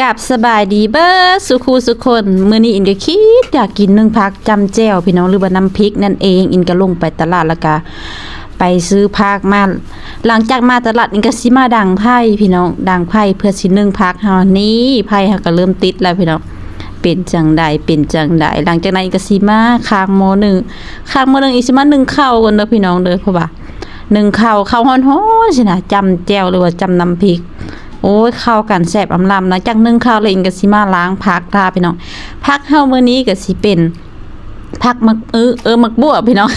ກາບສະບາຍດີເບິດສູ່ຄູ່ສູ່ຄົນ. ມື້ນີ້ອິນກໍຄິດຢາກກິນໜຶ້ງຜັກຈ້ຳແຈ່ວພີ່ນ້ອງ ຫຼືວ່ານ້ຳພິກນັ້ນເອງ. ອິນກໍລົງໄປຕະຫຼາດ ແລ້ວກໍໄປຊື້ຜັກມາ. ຫຼັງຈາກມາຕະຫຼາດ ອິນກໍຊິມາດັງໄຟພີ່ນ້ອງ, ດັງໄຟເພື່ອຊິໜຶ້ງຜັກເຮົາ. ນີ້ ໄຟເຮົາກໍເລີ່ມຕິດແລ້ວພີ່ນ້ອງ. ເປັນຈັ່ງໃດ ເປັນຈັ່ງໃດ? ຫຼັງຈາກນັ້ນອິນກໍຊິມາຄ້າງໝໍ້ໜຶ້ງ, ຄ້າງໝໍ້ໜຶ້ງ ອິນຊິມາໜຶ້ງເຂົ້າກ່ອນເດີພີ່ນ້ອງເດີ. ເພາະວ່າໜຶ້ງເຂົ້າ ເຂົ້າຮ້ອນໆຊີ້ນະ ຈ້ຳແຈ່ວ ຫຼືວ່າຈ້ຳນ້ຳພິກ. ໂອ້ຍ ເຂົ້າກັນແຊບອຳລຳ. ຫຼັງຈາກໜຶ້ງເຂົ້າແລ້ວ ອິນກໍຊິມາລ້າງຜັກຖ້າພີ່ນ້ອງ. ຜັກເຮົາມື້ນີ້ກໍຊິເປັນຜັກໝາກອຶ ເອີ ໝາກບວບພີ່ນ້ອງ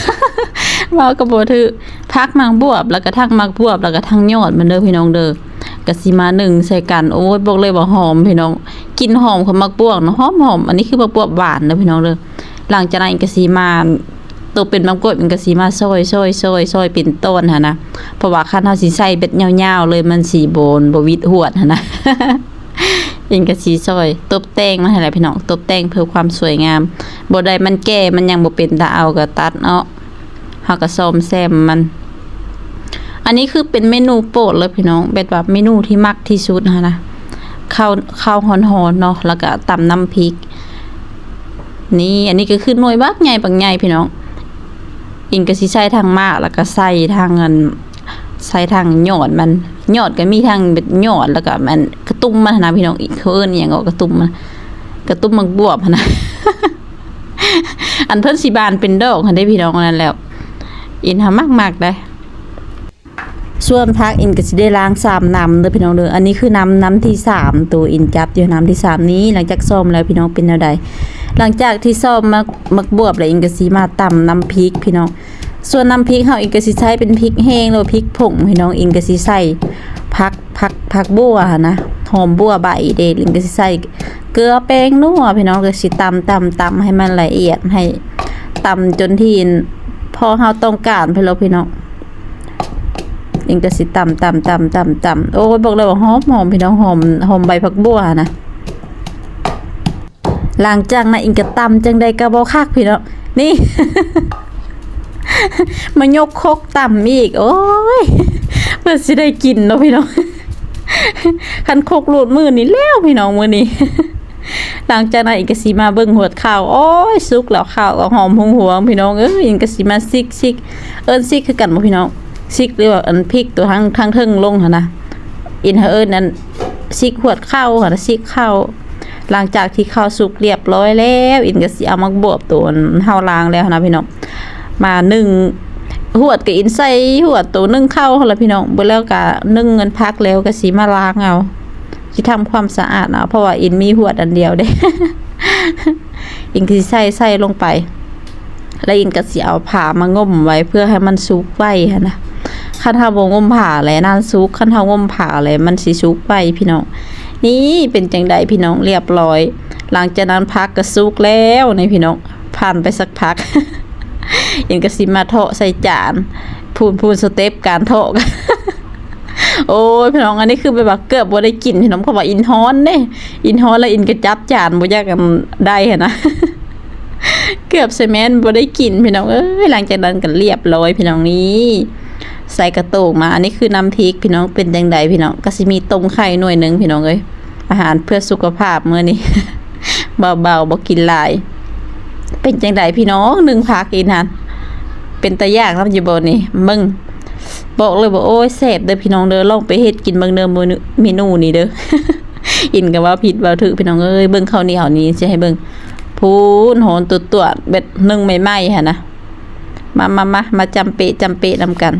ເວົ້າກໍບໍ່ຖືກ. ຜັກໝາກບວບ ແລ້ວກໍທັງໝາກບວບ ແລ້ວກໍທັງຍອດມັນເດີພີ່ນ້ອງເດີ. ກໍຊິມາໜຶ້ງໃສ່ກັນ. ໂອ້ຍ ບອກເລີຍວ່າຫອມພີ່ນ້ອງ, ກິ່ນຫອມຂອງໝາກບວບນະ ຫອມໆ. ອັນນີ້ຄືໝາກບວບຫວານເດີພີ່ນ້ອງເດີ. ຫຼັງຈາກນັ້ນກໍຊິມາ ໂຕເປັນໝາກບວບ ມັນກໍຊິມາຊອຍໆໆໆເປັນຕອນຫັ້ນນະ. ເພາະວ່າຄັນເຮົາຊິໃສ່ແບບຍາວໆເລີຍ ມັນຊິບໍ່ ບໍ່ຫວິດຫວດຫັ້ນນະ. ເປັນກະຊິຊອຍຕົບແຕ່ງມັນຫັ້ນແຫຼະພີ່ນ້ອງ, ຕົບແຕ່ງເພື່ອຄວາມສວຍງາມ. ບໍ່ໄດ້ມັນແກ່ ມັນຍັງບໍ່ເປັນຕາເອົາ ກໍຕັດເນາະ, ເຮົາກໍສ້ອມແຊມມັນ. ອັນນີ້ຄືເປັນເມນູໂປດເລີຍພີ່ນ້ອງ, ແບບວ່າເມນູທີ່ມັກທີ່ສຸດຫັ້ນນະ. ເຂົ້າ ເຂົ້າຮ້ອນໆເນາະ ແລ້ວກໍຕຳນ້ຳພິກ. ນີ້ ອັນນີ້ກໍຄືໜ່ວຍບັກໃຫຍ່ ບັກໃຫຍ່ພີ່ນ້ອງ. ອິງກໍຊິໃສ່ທັງໝາກ ແລ້ວກໍໃສ່ທັງອັນ ໃສ່ທັງຍອດມັນ, ຍອດກໍມີທັງເປັນຍອດ ແລ້ວກໍອັນກະຕຸ່ມມັນຫັ້ນນະພີ່ນ້ອງ. ເຂົາເອີ້ນອີ່ຫຍັງກໍກະຕຸ່ມມັນ, ກະຕຸ່ມໝາກບວບຫັ້ນນະ. ອັນເພິ່ນຊິບານເປັນດອກຫັ້ນເດ້ພີ່ນ້ອງ. ອັນນັ້ນແຫຼະ ອິງຫາມັກໆໄດ໋. ສ່ວນຜັກອິງກໍຊິໄດ້ລ້າງສາມນ້ຳເດີພີ່ນ້ອງເດີ. ອັນນີ້ຄືນ້ຳ ນ້ຳທີສາມ ໂຕອິງຈັບຢູ່ ນ້ຳທີສາມນີ້. ຫຼັງຈາກສ້ອມແລ້ວພີ່ນ້ອງເປັນແນວໃດ? ຫຼັງຈາກທີ່ສ້ອມໝາກ ໝາກບວບແລ້ວ ອິງກໍຊິມາຕຳນ້ຳພິກພີ່ນ້ອງ. ສ່ວນນ້ຳພິກເຮົາ ອິງກໍຊິໃຊ້ເປັນພິກແຫ້ງ ຫຼືວ່າພິກຜົງພີ່ນ້ອງ. ອິງກໍຊິໃສ່ຜັກ ຜັກ ຜັກບົ່ວຫັ້ນນະ, ຫອມບົ່ວໃບເດ້. ອິງກໍຊິໃສ່ເກືອ ແປ້ງນົວພີ່ນ້ອງ, ກໍຊິຕຳ ຕຳ ຕຳໃຫ້ມັນລະອຽດ, ໃຫ້ຕຳຈົນທີ່ພໍເຮົາຕ້ອງການພຸ້ນແຫຼະພີ່ນ້ອງ. ອິງກໍຊິຕຳ ຕຳ ຕຳ ຕຳ ຕຳ. ໂອ້ຍ ບອກເລີຍວ່າຫອມ ຫອມພີ່ນ້ອງ, ຫອມ ຫອມໃບຜັກບົ່ວນະ. ຫຼັງຈາກນັ້ນອິງກໍຕຳຈັ່ງໃດກໍບໍ່ຄັກພີ່ນ້ອງ. ນີ້ ມາຍົກຄົກຕຳອີກ. ໂອ້ຍ ເພື່ອຊິໄດ້ກິນເນາະພີ່ນ້ອງ. ຄັນຄົກຫຼຸດມືນີ້ແລ້ວພີ່ນ້ອງມື້ນີ້. ຫຼັງຈາກນັ້ນອິງກໍຊິມາເບິ່ງຫວດເຂົ້າ. ໂອ້ຍ ສຸກແລ້ວ, ເຂົ້າກໍຫອມຫວງໆ ພີ່ນ້ອງເອີຍ. ອິງກໍຊິມາຊິກ ຊິກ ເອີ້ນຊິກຄືກັນບໍ່ພີ່ນ້ອງ? ຊິກ ຫຼືວ່າອັນພິກຕົວທາງ ທາງເທິງລົງຫັ້ນນະ. ອິງຫາເອີ້ນອັນຊິກຫວດເຂົ້າຫັ້ນນະ, ຊິກເຂົ້າ. ຫຼັງຈາກທີ່ເຂົ້າສຸກລຽບຮ້ອຍແລ້ວ ອິງກໍຊິເອົາໝາກບວບໂຕອັນເຮົາລ້າງແລ້ວຫັ້ນນະພີ່ນ້ອງ ມາໜຶ້ງ. ຫວດກໍອິງໃສ່ຫວດໂຕໜຶ້ງເຂົ້າຫັ້ນລະພີ່ນ້ອງ. ເບິ່ງແລ້ວກໍໜຶ້ງອັນຜັກແລ້ວ ກໍຊິມາລ້າງເອົາ, ຊິທຳຄວາມສະອາດເອົາ, ເພາະວ່າອິງມີຫວດອັນດຽວເດ້. ອິງກໍຊິໃສ່ ໃສ່ລົງໄປ ແລ້ວອິງກໍຊິເອົາຜ້າມາງົມໄວ້ ເພື່ອໃຫ້ມັນສຸກໄວຫັ້ນນະ. ຄັນເຮົາບໍ່ງົມຜ້າແລ້ວນັ້ນສຸກ, ຄັນເຮົາງົມຜ້າແລ້ວມັນຊິສຸກໄວພີ່ນ້ອງ. ນີ້ເປັນຈັ່ງໃດພີ່ນ້ອງ? ລຽບຮ້ອຍ. ຫຼັງຈາກນັ້ນຜັກກໍສຸກແລ້ວນີ້ພີ່ນ້ອງ. ຜ່ານໄປສັກພັກ ອິງກໍຊິມາເທາະໃສ່ຈານ. ພູ້ນ ພູ້ນສະເຕັບການເທາະ. ໂອ້ຍ ພີ່ນ້ອງ, ອັນນີ້ຄືແບບວ່າເກືອບບໍ່ໄດ້ກິນພີ່ນ້ອງ, ເພາະວ່າອິງຮ້ອນເດ້. ອິງຮ້ອນແລ້ວອິງກໍຈັບຈານບໍ່ຢາກ ອັນ ໄດ້ຫັ້ນນະ. ເກືອບຊິແມ່ນບໍ່ໄດ້ກິນພີ່ນ້ອງເອີຍ. ຫຼັງຈາກນັ້ນກໍລຽບຮ້ອຍພີ່ນ້ອງ. ນີ້ ໃສ່ກະໂຕງມາ. ອັນນີ້ຄືນ້ຳພິກພີ່ນ້ອງ. ເປັນຈັ່ງໃດພີ່ນ້ອງ? ກໍຊິມີຕົ້ມໄຂ່ໜ່ວຍໜຶ່ງພີ່ນ້ອງເອີຍ. ອາຫານເພື່ອສຸຂະພາບມື້ນີ້ ເບົາໆ ບໍ່ກິນຫຼາຍ. ເປັນຈັ່ງໃດພີ່ນ້ອງ? ໜຶ້ງຜັກອີກຫັ້ນ ເປັນຕາຢາກນຳຢູ່ບໍ່ນີ້? ເບິ່ງ ບອກເລີຍວ່າ ໂອ້ຍ ແຊບເດີພີ່ນ້ອງເດີ. ລອງໄປເຮັດກິນເບິ່ງເດີ ເມນູນີ້ເດີ. ອິງກໍເວົ້າຜິດເວົ້າຖືກພີ່ນ້ອງເອີຍ. ເບິ່ງເຂົ້າໜຽວນີ້ ຊິໃຫ້ເບິ່ງ ພູ້ນ ຮ້ອນຕົວດໆ ແບບໜຶ້ງໃໝ່ໆ ຫັ້ນນະ. ມາ ມາ ມາ ມາຈ້ຳເປະ ຈ້ຳເປະນຳກັນ.